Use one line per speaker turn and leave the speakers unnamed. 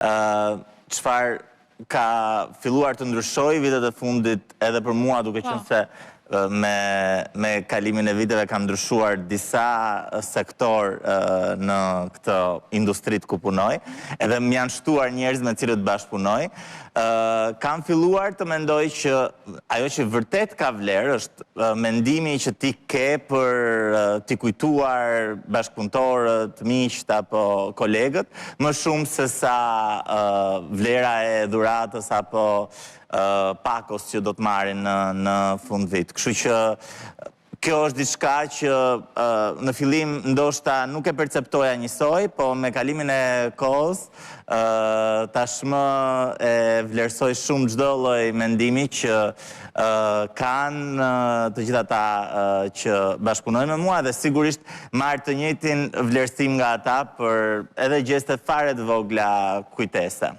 Çfarë ka filluar të ndryshojë vitet e fundit edhe për mua duke qenë se me me kalimin e viteve kam ndryshuar disa sektorë në këtë industri ku punoj, edhe më janë shtuar njerëz me të cilët bashkëpunoj. Kam filluar të mendoj që ajo që vërtet ka vlerë është mendimi që ti ke për t'i kujtuar bashkëpunëtorët, miqtë apo kolegët, më shumë se sa vlera e dhuratës apo pakos që do të marrin në në fund vit. Kështu që kjo është diçka që në fillim ndoshta nuk e perceptoja njësoj, po me kalimin e kohës tashmë e vlerësoj shumë çdo lloj mendimi që kanë të gjithë ata që bashkëpunojnë me mua dhe sigurisht marr të njëjtin vlerësim nga ata për edhe gjeste fare të vogla kujtese.